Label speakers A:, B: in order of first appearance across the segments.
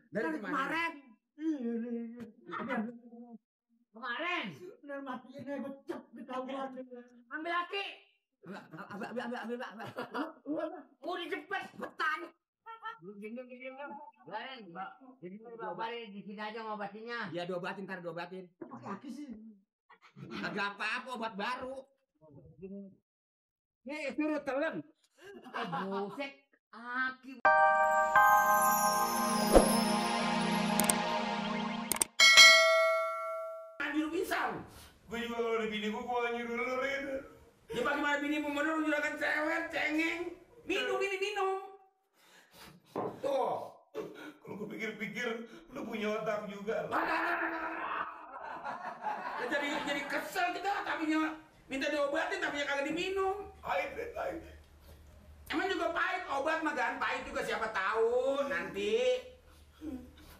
A: Dari kemarin.
B: Kemarin.
C: Bener matinya becek ketahuan.
B: Ambil laki.
A: Ambil.
B: Udah cepet, cepetan. Biarin, Mbak. Jadi balik di sini aja ngobatinnya.
A: Ya diobatin, ntar diobatin.
C: Pakai laki sih.
A: Agak apa-apa, obat baru. Nih, turut telan.
B: Buset. Aki.
A: Nyuruh pisau.
D: Gue juga kalau ada bini gue gak nyuruh lu, Rin.
A: Ya bagaimana bini pemuda lu juragan cewek, cengeng. Minum. Tuh.
D: Kalau gue pikir-pikir, lu punya otak juga.
A: Jadi kesel kita, tapinya minta diobatin, tapinya kagak diminum.
D: Pahit, Rin, pahit.
A: Emang juga pahit, obat mah kan pahit juga siapa tahu nanti.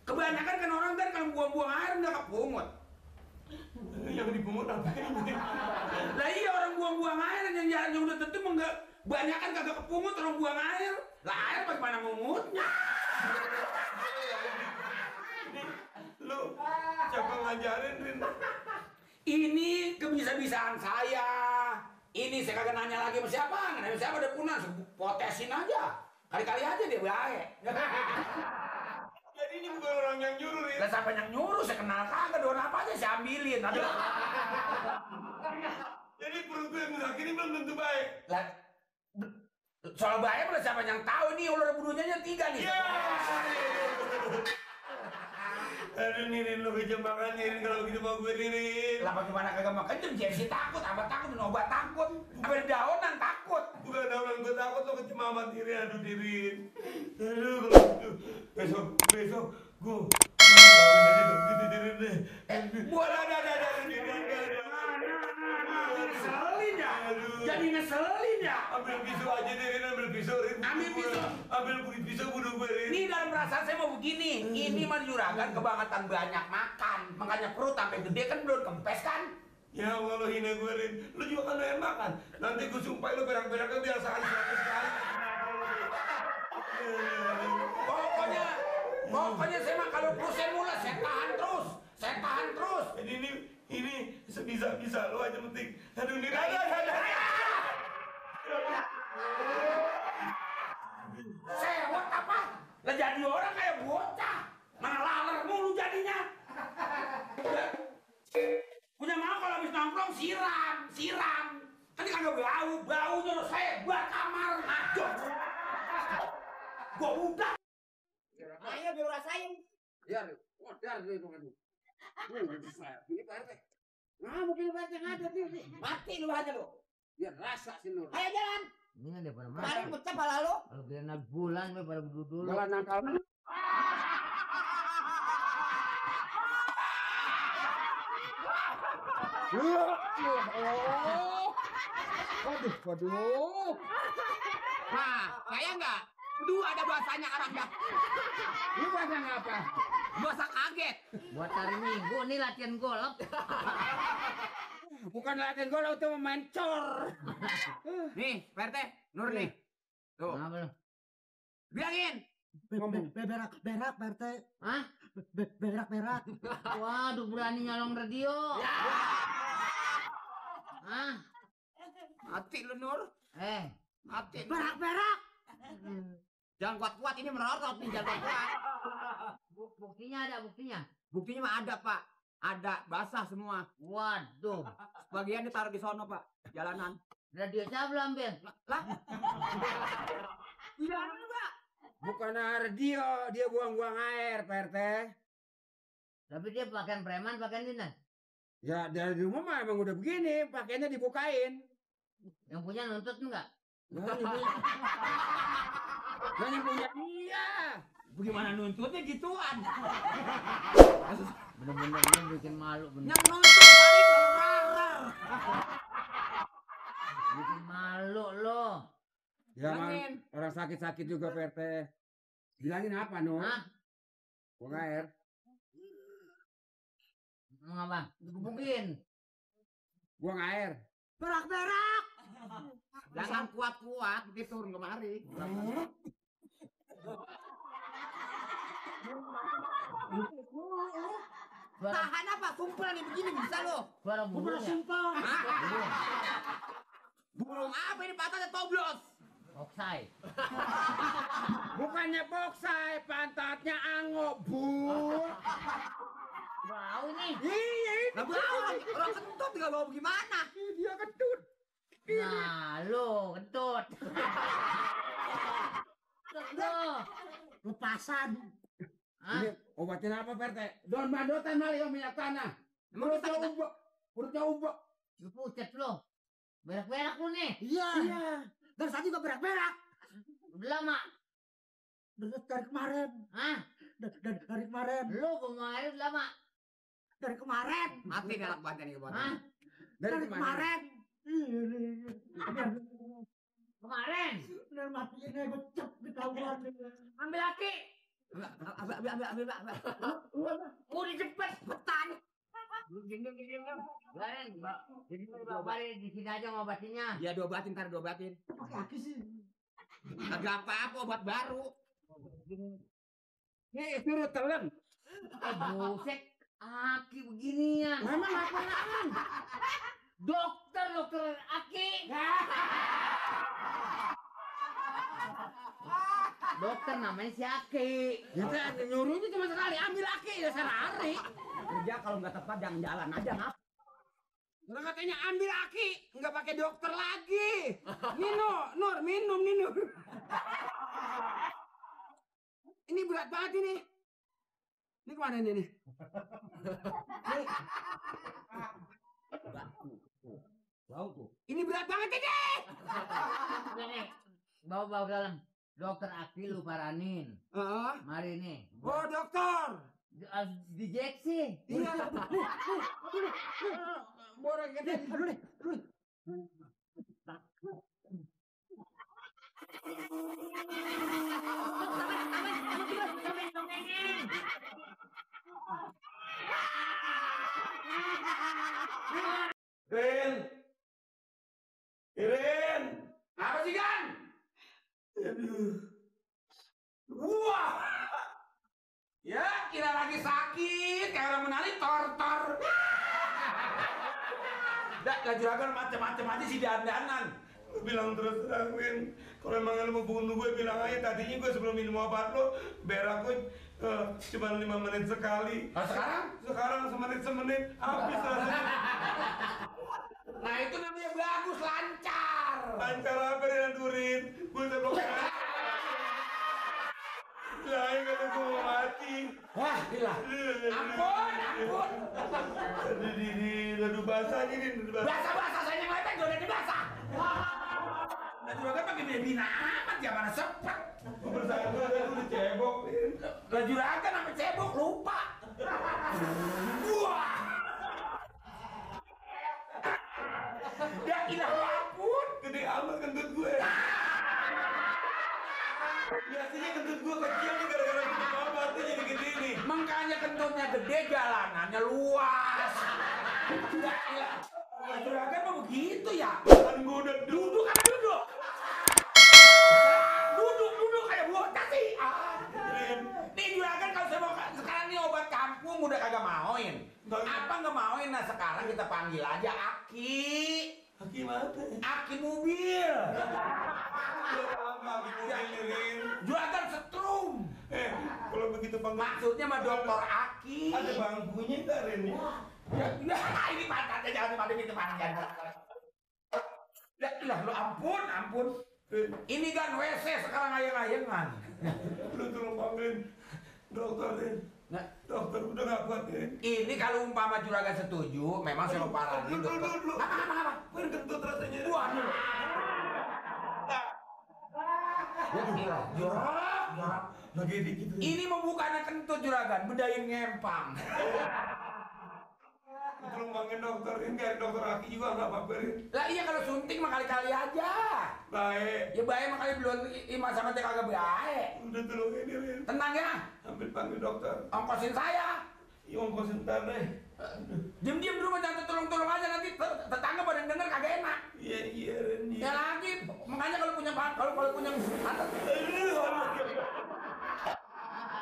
A: Kebanyakan kan orang kan kalau buang-buang air nggak kepungut.
D: Yang dipungut apa ini?
A: Lah iya orang buang-buang air yang udah tentu enggak banyak kan kagak kepungut orang buang air. Lah air bagaimana ngumutnya?
D: Lu siapa ngajarin, Rin?
A: Ini kebisa-bisaan saya. Ini saya kagak nanya lagi sama siapa, nanya siapa udah punah, potesin aja. Kali-kali aja dia baik.
D: Jadi ini bukan orang yang nyuruh, Rin.
A: Lah siapa yang nyuruh, saya kenal kagak, doang apa aja saya ambilin.
D: Jadi perut gue yang sakit ini belum tentu baik.
A: Lah, soal bahaya udah siapa yang tahu nih ular bunuhnya 3 nih.
D: Ya. Aduh nih, Rin, lu kejam banget nih, Rin, kalau gitu mau gue nih, Rin.
A: Lah bagaimana kagak mau kejem, Jesse takut, abah takut, minum obat takut, abah daunan takut.
D: Bukan daunan, gue takut lo kejam amat nih, Rin. Aduh, nih, Rin. Aduh, kalau gitu. Besok gue kawin aja dong, gitu, Rin, deh.
A: Boleh, ada, ngeselin ya, jadi ngeselin ya.
D: Ambil pisau aja deh, Rin, ambil pisau, Rin.
A: Ambil pisau.
D: Ambil pisau bunuh gue, Rin.
A: Ini dalam perasaan saya mau begini, ini mah juragan kebangetan banyak makan, makanya perut sampai gede kan belum kempes kan?
D: Ya Allah, lo hina gue, Rin. Lo juga kan doyan makan. Nanti gue sumpah lo berak-beraknya biar sehari 100 kali.
A: Pokoknya saya mah kalau perut saya mulai, saya tahan terus.
D: Jadi ini sebisa-bisa lo aja penting. Aduh, nih,
A: Sewot apa? Lah jadi orang kayak bocah, mana laler mulu jadinya. Punya mau kalau habis nongkrong siram. Kan dia kagak baunya udah sebar kamar ngajok. Gua udah.
B: Ayo biar rasain.
A: Ya, modal itu kan. Ini Pak RT.
B: Nah, mobil Pak yang ada sih. Mati lu aja lu.
A: Biar rasa sih lu.
B: Ayo jalan.
E: Ini ada pada
B: Kemarin
E: mana?
B: pecah pala lu.
E: Kalau kira naik bulan, gue pada duduk dulu.
A: Kalau nakal mah. Waduh. Nah, saya enggak. Aduh, ada bahasanya Arabnya. Ini bahasanya apa? Bahasa kaget.
E: Buat hari Minggu nih latihan golf.
A: Bukan latihan golf itu main cor. Nih, Pak RT, Nur nih. Tuh.
E: Kenapa lu?
A: Bilangin.
C: Berak, Pak RT.
E: Hah?
C: Berak.
E: Waduh, berani nyolong radio.
A: Ya.
E: Hah?
A: Mati lu Nur. Mati.
C: Berak.
A: Jangan kuat-kuat, ini merorot nih, jangan kuat.
E: Buktinya ada, buktinya.
A: Buktinya mah ada, Pak. Ada, basah semua.
E: Waduh.
A: Sebagian ditaruh di sono, Pak. Jalanan.
E: Radio siapa lu ambil?
A: Lah. Jalanan, Pak. Bukan radio, dia buang-buang air, Pak RT.
E: Tapi dia pakaian preman, pakaian dinas.
A: Ya, dari rumah mah emang udah begini, pakaiannya dibukain.
E: Yang punya nuntut enggak?
A: Yang punya dia. Bagaimana nuntutnya gituan?
E: Bener-bener ini bikin malu bener.
A: Yang nuntut paling orang.
E: Bikin malu lo.
A: Ya, orang sakit-sakit juga, Pak RT. Bilangin apa, Nur?
E: Hah?
A: Buang air.
E: Ngomong apa? Digebukin.
A: Buang air.
C: Berak.
A: Jangan kuat-kuat, diturun kemari.
E: Suara,
B: Tahan apa? Kumpulan nih begini bisa lo.
E: suara
C: Gua
E: burung
C: pernah
E: ya?
C: sumpah.
E: Burung.
B: Burung apa ini pantatnya toblos?
E: Oksai.
A: Bukannya boksai, pantatnya angok, Bu.
E: Bau ini.
A: Iya,
B: Nah bau orang kentut nggak bau gimana?
A: dia kentut.
E: Nah, lo kentut. Kentut.
C: Lepasan.
E: Hah?
A: Ini obatin apa, Perte? Don badotan mali yang minyak tanah.
B: Emang kita
A: Perutnya ubah.
E: Lu pucat lo. Berak-berak lu nih.
C: Iya. Dari tadi gua berak-berak.
E: Udah lama.
C: Dari kemarin.
E: Hah?
C: Dari kemarin.
E: Lu kemarin udah lama.
C: Dari kemarin.
B: mati galak badan nih buat.
E: Hah?
C: Dari kemarin.
E: Kemarin.
C: Bener matiin nih gua cep ketahuan.
E: Ambil laki.
B: Ambil.
E: Udah cepet.
B: Betan.
E: Biarin, Mbak. Jadi Mbak balik di sini aja ngobatinnya.
B: Ya diobatin, ntar diobatin.
C: Pakai kaki sih.
B: Agak apa-apa obat baru.
A: Nih, turut telan.
E: Buset, aki beginian.
A: Memang apaan?
E: Dokter aki. Dokter namanya si Aki.
A: Kita nyuruhnya cuma sekali, ambil laki ya sehari.
B: Kerja kalau nggak tepat jangan jalan aja ngap.
A: Orang katanya ambil laki, nggak pakai dokter lagi. Nino, Nur, minum, Nino. Ini berat banget ini. Ini kemana ini nih?
B: Bau tuh.
A: Ini berat banget ini.
E: Nih, bawa ke dalam. Dokter Aki lu paranin. Mari nih.
A: Oh dokter.
E: Dijeksi.
A: Iya. Borong gede.
C: Aduh deh.
D: Rin! Irin!
A: Apa sih Gan?
D: Aduh.
A: Wah. Ya kira lagi sakit, kayak orang menari tortor. Dah juragan macam-macam aja sih dandanan.
D: Lu bilang terus terang, Win. Kalau emang lu mau bunuh gue, bilang aja. Tadinya gue sebelum minum obat lo, berak gue cuma 5 menit sekali.
A: Nah sekarang?
D: Sekarang semenit habis rasanya.
A: Nah itu namanya bagus, lancar.
D: Lancar apa dengan Durin? Gue sebelum lain kata gue mau mati.
A: Wah gila. Ampun.
D: Aduh basah ini.
A: Basah-basah saya yang lepek udah dibasah. Nah juragan pakai bina amat ya mana sepet.
D: Bersama gue udah cebok.
A: Nah juragan sampai cebok lupa. Wah. Ya ilah ampun.
D: Gede amat kentut gue. Biasanya kentut gue kecil nih gara-gara minum obat tuh jadi gede nih.
A: Makanya kentutnya gede, jalanannya luas. Ya ilah. Nah juragan mah begitu ya.
D: Kan gue udah
A: Duduk kan duduk. Duduk kayak bocah sih. Nih juragan kalau saya mau sekarang nih obat kampung udah kagak mauin. Apa nggak mauin? Nah sekarang kita panggil aja Aki.
D: Aki mana?
A: Aki mobil.
D: Aki mobil.
A: Juragan setrum.
D: Kalau begitu panggil
A: Maksudnya mah dokter Aki.
D: ada bangkunya nggak Ren ya?
A: Ya, ini pantatnya jangan pada pintu panjang. Ya, ilah lu ampun. Ini kan WC sekarang ayang-ayangan.
D: Lu tolong panggilin dokter Ren.
A: Nah,
D: Dokter udah nggak kuat Ren.
A: ini kalau umpama juragan setuju, memang saya mau parahin dokter. Apa?
D: Ren kentut rasanya.
A: Waduh. Ya gila, jorok.
D: Lagi dikit.
A: Ini mau bukannya kentut juragan, bedain ngempang.
D: Tolong panggilin dokter Ren. Kayak dokter Aki juga nggak apa-apa Ren.
A: Lah iya kalau suntik mah kali-kali aja.
D: Baik.
A: Ya baik mah kali belum ima sama teh kagak baik.
D: Udah tolong ini Ren.
A: Tenang ya,
D: Ambil panggil dokter.
A: ongkosin saya.
D: Iya ongkos ntar deh.
A: Diam di rumah jangan tolong aja nanti tetangga pada denger kagak enak.
D: Iya Ren.
A: Ya lagi, makanya kalau punya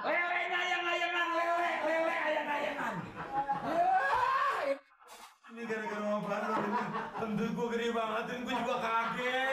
A: lelenya yang
D: gua gede banget dan gua juga kaget.